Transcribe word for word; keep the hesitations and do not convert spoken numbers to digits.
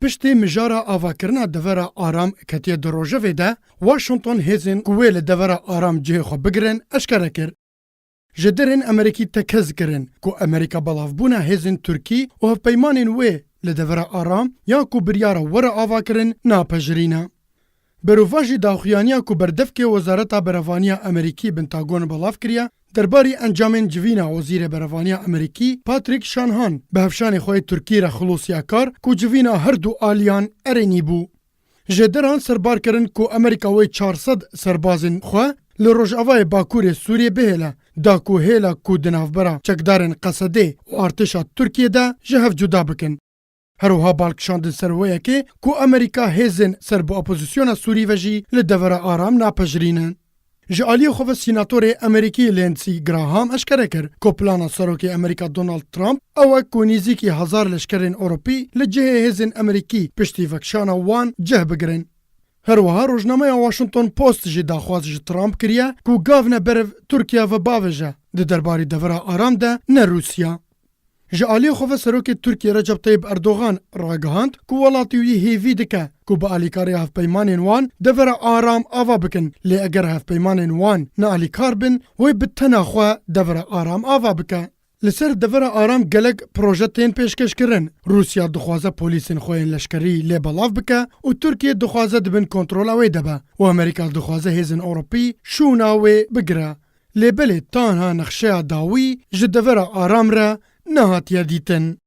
Piştî mijara avakirina devera aram ketiye di rojevê de, Washington hêzên ku wê li devera aram cihê xwe bigirin eşkere kir. Ji derên Amerîkî tekez kirin ku Amerîka belavbûna hêzên Tirkî û hevpeymanên wê li devera aram ya ku biryara were avakirin napejirîne. Berovajî daxuyaniya ku berdevkê Wezareta Berevaniya Amerîkî Pentagon belav kiriye, derbarî encamên civîna Wezîrê Berevaniya Amerîkî Patrick Shanahan bi hevşanê xwe yê Tirkî re xilosiya kar ku civîna her du aliyan erênî bû. Jêderan serbar kirin ku Amerîka wê çar sed serbazên xwe li rojavayê Bakurê Sûriyê bihêle, da ku hêla ku di navbera çekdarên Qesedê û artêşa Tirkiyê de ji hev cuda bikin. Her wiha bal kişandin ser wê yekê ku Amerîka hêzên ser bi opozisyona Sûrî ve jî li devera aram napejirînin. Ji aliyê xwe ve Sînatorê Amerîkî Lindsey Graham eşkere kir ku plana Serokê Amerîka Donald Trump ew e ku nêzîkî hezar leşkerên Ewropî li cihê hêzên Amerîkî piştî vekişana wan cih bigirin. Her wiha rojnameya Washington Post jî daxwaz ji Trump kiriye ku gav ne beriv Tirkiye ve bavêje di derbarî devera aram de ne Rûsya. Ji aliyê xwe ve Serokê Tirkiyê Recep Tayyip Erdogan ragihand ku welatî wî hêvî dike ku bi alîkariya hevpeymanên wan devera aram ava bikin, lê eger hevpeymanên wan nealîkar bin, wê bi tena xwe devera aram ava bike. Li ser devera aram gelek proje tên pêşkêşkirin. Rûsya dixwaze polîsên xwe yên leşkerî lê belav bike û Tirkiye dixwaze di bin kontrola wê de be û Amerîka dixwaze hêzên Ewropî şûna wê bigire. Lê belê tanha nexşeya dawî ji devera aram re nehatiye dîtin.